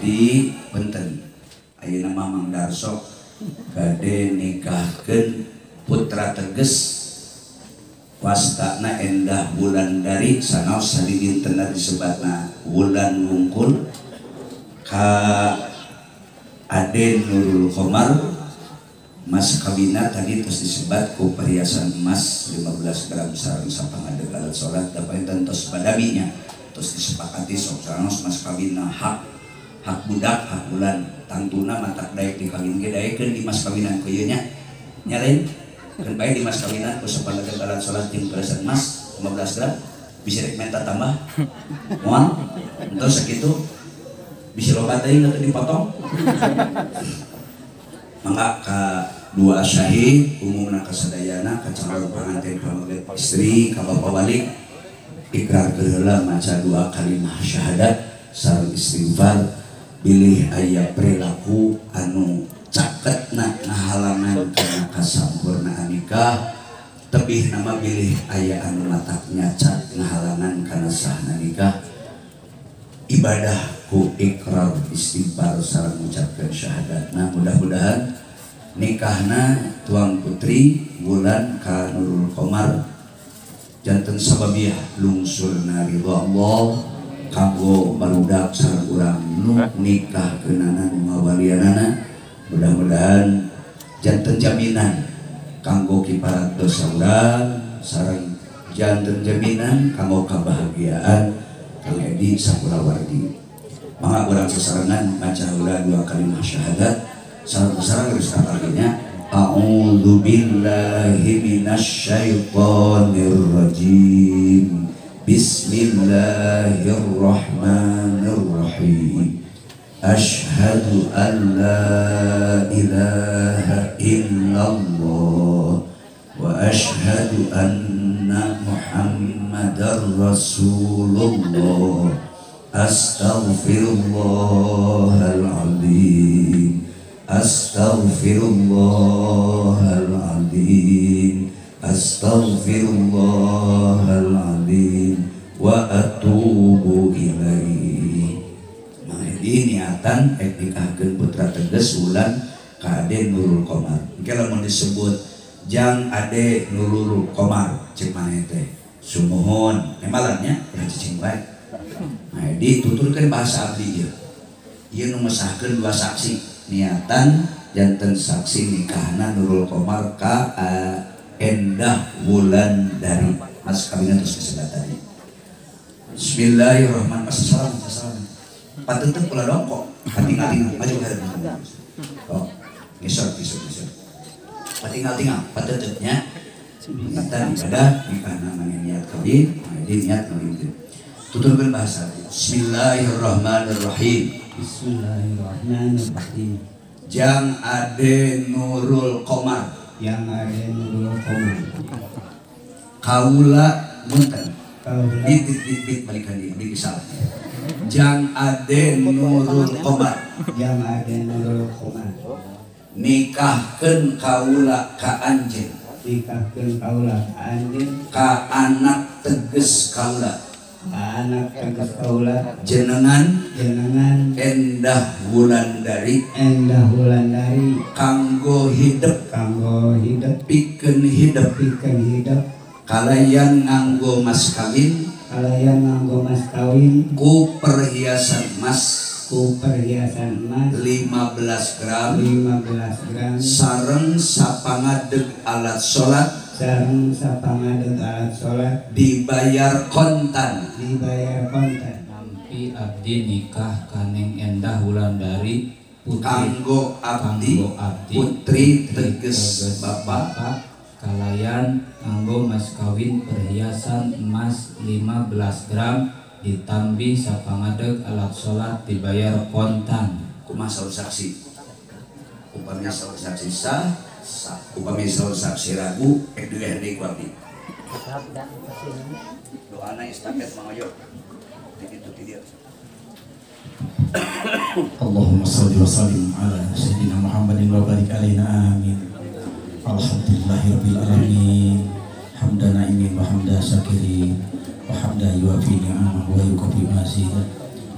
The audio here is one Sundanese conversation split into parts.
Edi punten ayeuna mah Mang Darso bade nikahkeun putra teges wastana Endah Wulandari sanaos sadidintenna disebatna Wulan wungkul ka Ade Nurul Qomar mas kawina tadi terus disebat ku perhiasan emas 15 gram sareng sapangadeg alat salat da panginten tos badaminya terus disepakati sok sanaos mas kawina hak hak budak hak bulan tangtuna matak daek dikawin ge daekeun di mas kawinan ku ieu nya nya lain keun bae di mas kawinan ku sapangadeg alat salat jeung perhiasan emas 15 gram bisa rek menta tambah moal entos sakitu bisa loba teuing atuh dipotong. Mangga ka dua syahid umumna kasadayana ka calon panganten pameget istri ka bapa wali ikrar heula maca dua kalimah syahadat sareng istighfar bilih aya perilaku anu caketna ngahalangan kana kasampurnaan nikah tebih nama bilih aya anu matak nyacat ngahalangan kana sahna nikah ibadah ku ikrar istighfar sareng ngucapkeun syahadatna mudah-mudahan nikahna tuang putri Wulan ka Nurul Qomar janten sababiah lungsurna ridho Allah kanggo barudak sareng urang nu nikah keunana nu ngawalianana mudah-mudahan janten jaminan kanggo kiparat dosa urang sareng janten jaminan kanggo kabahagiaan Kang Edi sakulawargi. Mangga urang sasarengan maca heula dua kalimah syahadat sareng-sareng geus katarginya a'udzu billahi minasyaitonir rajim bismillahirrahmanirrahim asyhadu an la ilaha illallah wa asyhadu anna Muhammadar Rasulullah astaghfirullahaladzim astaghfirullahaladzim astaghfirullahaladzim wa atubu ilaih. Mangedi niatan ek nikahkeun putra teges Wulan ka Ade Nurul Qomar. Engke lamun disebut jang Ade Nurul Qomar cek maneh teh sumuhun nemalannya ulah cicing wae. Nah, dituturkeun bahasa abdi ieu. Ieu nu ngesahkeun dua saksi niatan janten saksi nikahna Nurul Qomar ka Endah Wulandari mas kawinna terus kesebat tadi. Bismillahirrahmanirrahim. Assalamualaikum. Patenteng kula dongkok patingal-tingal maju ka hareup. Oh, ngisor ngisor ngisor. Patingal-tingal patentengnya niatan ibadah nikahna maneh niat kawin, jadi niat kawin. Tuturkeun bahasa. Bismillahirrahmanirrahim. Bismillahirrahmanirrahim. Jang Ade Nurul Qomar. Yang Ade Nurul Qomar. Kaula munten. Bit balikan di abdi salah. Jang Ade Nurul Qomar. Jang Ade Nurul Qomar. Nikahkeun kaula ka anjeun. Nikahkeun kaula ka anjeun. Ka anak teges kaula. Anak teges kaula jenengan jenengan Endah Wulandari Endah Wulandari kanggo hidep pikeun hidep kalayan nganggo mas kawin ku perhiasan emas 15 gram sareng sapangadeg alat salat dibayar kontan. Nampi abdi nikah kaneng Endah Wulandari putri kanggo abdi putri teges bapak kalayan kanggo mas kawin perhiasan emas 15 gram ditambi sapangadeg alat salat dibayar kontan. Kumaha saur saksi? Upami saur saksi sah, upami saur saksi ragu ek diwehan deui ku abdi. Doana istafet mangoyo. Ti ditu ti dieu. Allahumma shalli wa sallim ala sayyidina Muhammadin wa barik alaina amin. Alhamdulillahirabbil alamin. Hamdan na'imin wa hamda syakirin wa hamda yuafi ni'amahu wa yukafi mazidah.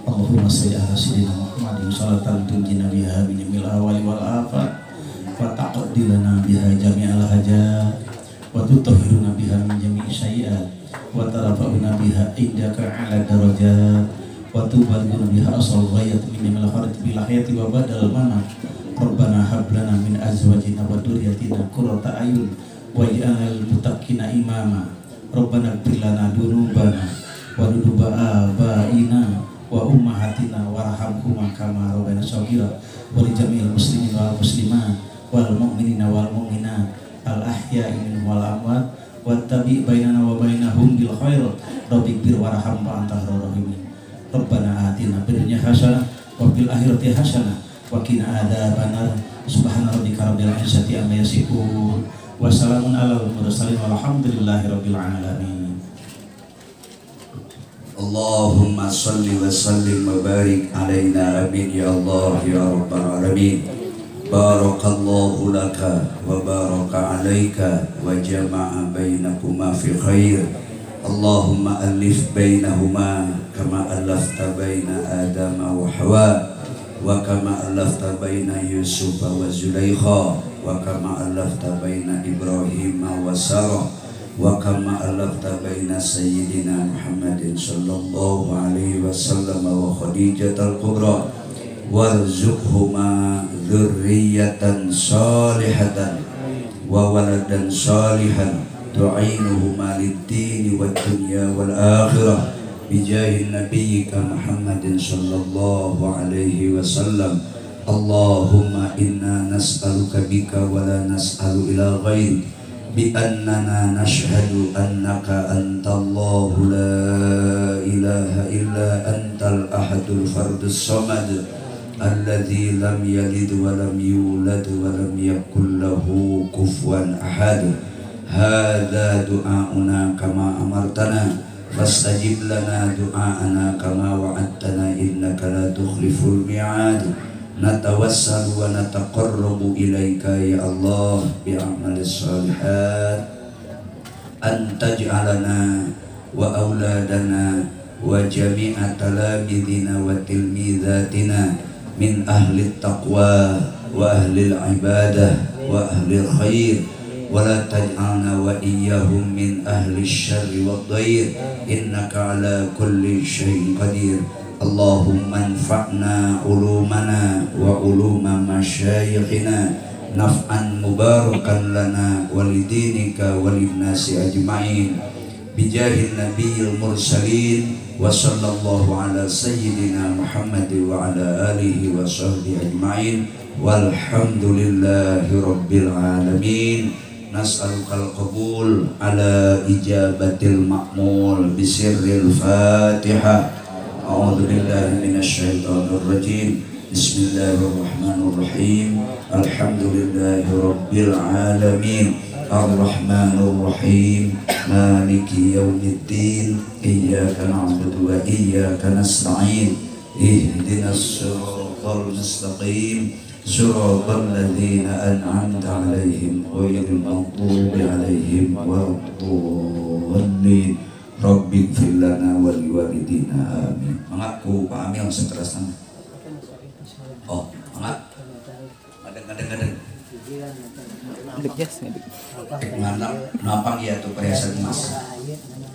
Allahumma sholli ala sayyidina Muhammadin sholatan tunjina biha min jamil ahwali wal afat wa taqdi lana biha jami'al hajat wa tutahhiruna biha min jami'i sayyi'at wa tarfa'una biha indaka 'ala darajat wa tuballighuna biha asal ghayat min jamil khairati bil hayati wa badal mamat. Rabbana hab lana min azwajina wa dhurriyyatina qurrata a'yun waj'alna lil muttaqina imama. Rabbana ighfir lana dzunubana wa dzunuba abaina wa ummahatina warhamhuma kama rabbayana shaghira wa li jami'il muslimin wal muslimat wal mu'minina wal mu'minat al ahya'i minhum wal amwat wattabi bainana wa bainahum bil khair rabbighfir warham wa anta khairur rahimin. Rabbana atina fid dunya hasanah wa fil akhirati hasanah wa qina adzabannar. Subhana rabbika rabbil izzati amma yasifun wa salamun alal mursalin walhamdulillahi rabbil alamin. Allahumma salli wa sallim wa barik alaina amin ya Allah ya rabbal alamin. Barakallahu laka wa baraka alaika wa jama'a bainakuma fi khair. Allahumma alif bainahuma kama alafta baina Adama wa Hawa wa kama alafta baina Yusuf wa Zulaikha wa kama alafta baina Ibrahim wa Sarah wa kama alafta baina Sayyidina Muhammadin sallallahu alaihi wasallam wa Khadijah al-Kubra warzuqhuma dzurriyyatan salihatan wa waladan salihan tu'inuhuma lid-dini wad-dunya wal akhirah bijahi nabiyyika Muhammadin sallallahu alaihi wasallam. Allahumma inna nas'aluka bika wa la nas'alu ila ghairik bi annana nashhadu annaka antallahu la ilaha illa antal ahadul fardus samad alladzi lam yalid wa lam yulad wa lam yakul lahu kufuwan ahad. Hadza du'auna kama amartana fastajib lana du'aana kama wa'adtana innaka la tukhliful mi'ad. Natawassalu wa nataqarrabu ilaika ya Allah bi'amalis salihat an taj'alana wa auladana wa jami'a talamidina wa tilmidhatina min ahli taqwa wa ahli ibadah wa ahli khair wa la taj'alna wa iyyahum min ahli syarri wad dhair innaka ala kulli syai'in qadir. Allahumma anfa'na ulumana wa uluma masyayikhina naf'an mubarakan lana walidinika walinnasi ajma'in bijahin nabiyil mursalin wa sallallahu ala sayyidina Muhammad wa ala alihi wa sahbihi ajma'in walhamdulillahi rabbil alamin. Nas'alukal qabul ala ijabatil ma'mul bisirril fatihah. A'udzu billahi minasyaitonir rajim. Bismillahirrahmanirrahim. Alhamdulillahi rabbil alamin. Arrahmanir rahim. Maliki yaumiddin. Iyyaka na'budu wa iyyaka nasta'in. Ihdinas siratal mustaqim. Siratal ladzina an'amta 'alaihim ghairil maghdubi 'alaihim waladdallin. Rabbi ighfir lana wa liwalidina amin. Mangga ku Pak Amil seterusnya. Oh, mangga. Ngadeng-ngadeng. Nampang ya tuh perhiasan emas.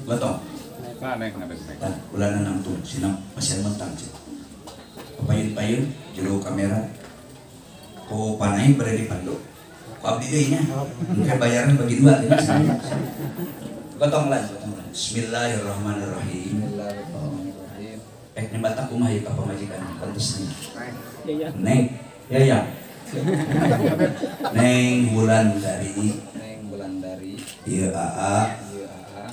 Gotong. Nah, bulan 6 tuh sinam pasien mentang sih. Payun-payun jero kamera. Ku panai berada di pandu. Ku abdi deui nya. Engke bayaran bagi dua ini. Gotong lah. Bismillahirrahmanirrahim. Bismillahirrahmanirrahim. Nembak kumaha ieu ka pamajikan pantes nih. Neng, ya ya. Neng Wulandari. Neng Wulandari. Ieu aa. Ieu aa.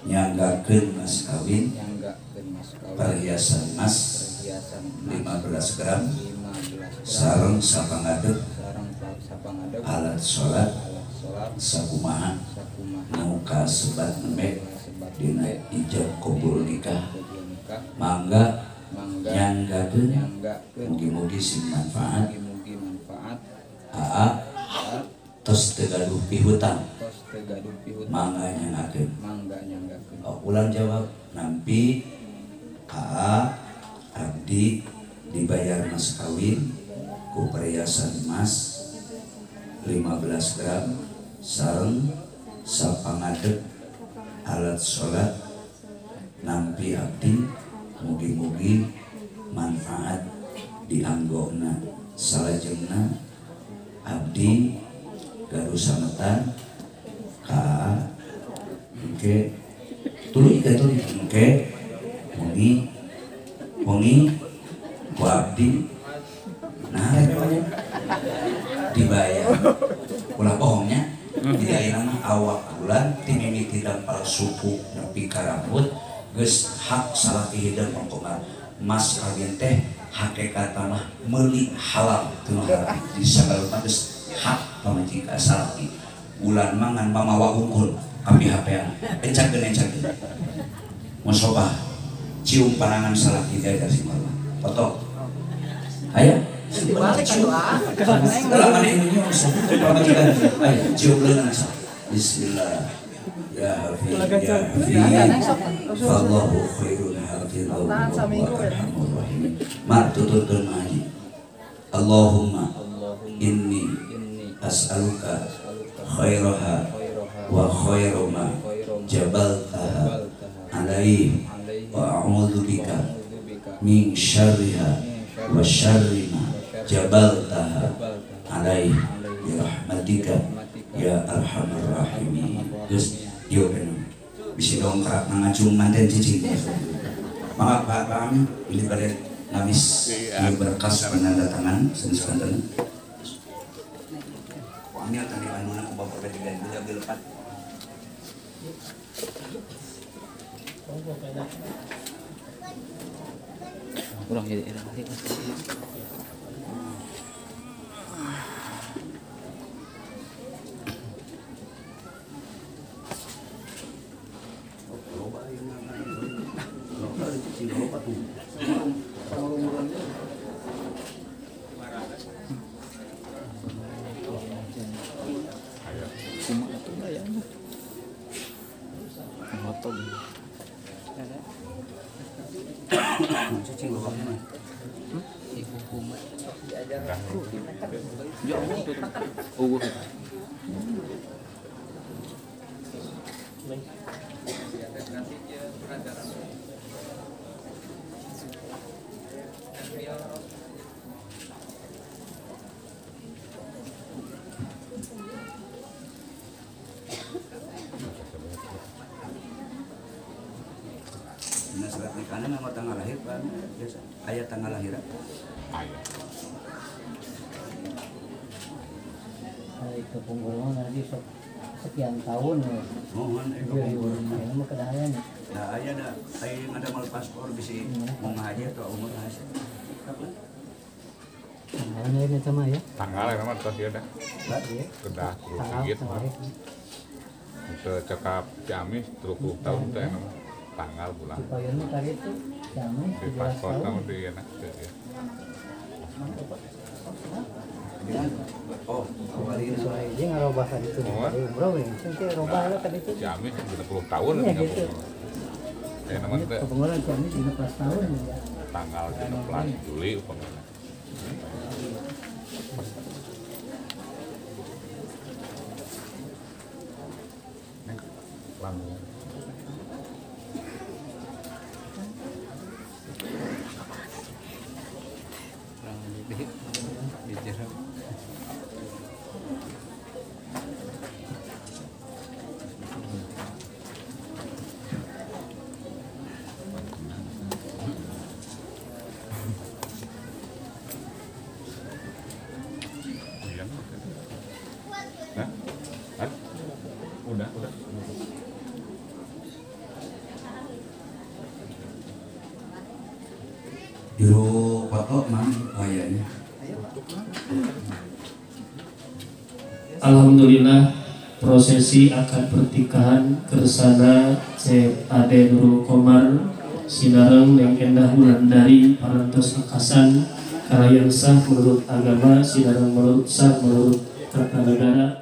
Nyanggakeun mas kawin. Nyanggakeun mas kawin. Perhiasan emas. Perhiasan emas. 15 gram. 15 gram. Sareng sapangadeg. Sareng sapangadeg. Alat salat. Alat salat. Sakumaha. Sakumaha. Nu kasebat nembe dina ijab kabul nikah. Mangga nyanggakeun mugi-mugi sing manfaat. Aa tos teu gaduh pihutang. Mangga nyanggakeun. Oh, ulang jawab nampi aa Abdi dibayar mas kawin ku perhiasan emas 15 gram sareng sapangadeg alat sholat nampi abdi mugi-mugi manfaat dianggona salajengna abdi garu sametan ka engke tuluy ka tuluy engke wengi wengi ku abdi nah dibayar ulah bohongnya jadi ayeuna mah awak bulan ti mimiti dampal suku nepi ka rambut geus hak salaki hideung mangkomar mas kawin teh hakikatna mah meuli halal teu haram di sagala geus hak pamajikan salaki bulan mah ngan mamawa unggul kapi HP-an encakeun encakeun musobah cium panangan salaki diajar si marwah foto aya Bismillah ya hafiz ya hafiz fallahu khairun hafizan wa arhamur rahimin. Mar tuturkeun haji Allahumma inni as'aluka khairaha wa khairu ma jabaltaha alaihi wa a'udzu bika min syarriha wa syarri ma jabaltaha alaihi bi rahmatika ya arhamar rahimin. Geus ieu kan bisi dongkrak ngacung manten cicing. Maka Pak Amin ini pada namis ieu berkas penandatangan sanes kanten. Ku amil tadi anuna ku bapak tiga bila lepat. Kurang jadi era kali. Surat nikahna nganggo tanggal lahir Pak biasa aya tanggal lahir aya. Hari kepungkur nanti sok sekian tahun ya. Mohon kepungkur mah kedahayan. Da aya da aya ngadamel paspor bisi mau ngaji atau umur hasil. Kapan? Tanggalnya ini sama ya. Tanggal ya mah tos ya dah. Kedah terus gitu. Untuk cekap Ciamis 30 tahun teh tanggal bulan. Supaya tadi itu Ciamis di paspor kamu di enak ya. Oh, kembali dia ngarobah tadi itu. Umroh ya, sing robah lah tadi itu. Ciamis 30 tahun ya gitu. Ya namanya teh. Kepengurusan Ciamis 15 tahun ya. Tanggal 13 Juli umpamanya. Langsung. Udah. Juru foto mang wayanya. Alhamdulillah prosesi akad pernikahan Kersana Cep Ade Nurul Komar Sinareng yang Endah Wulandari parantos akasan kalayan sah menurut agama sinareng menurut sah menurut tata negara.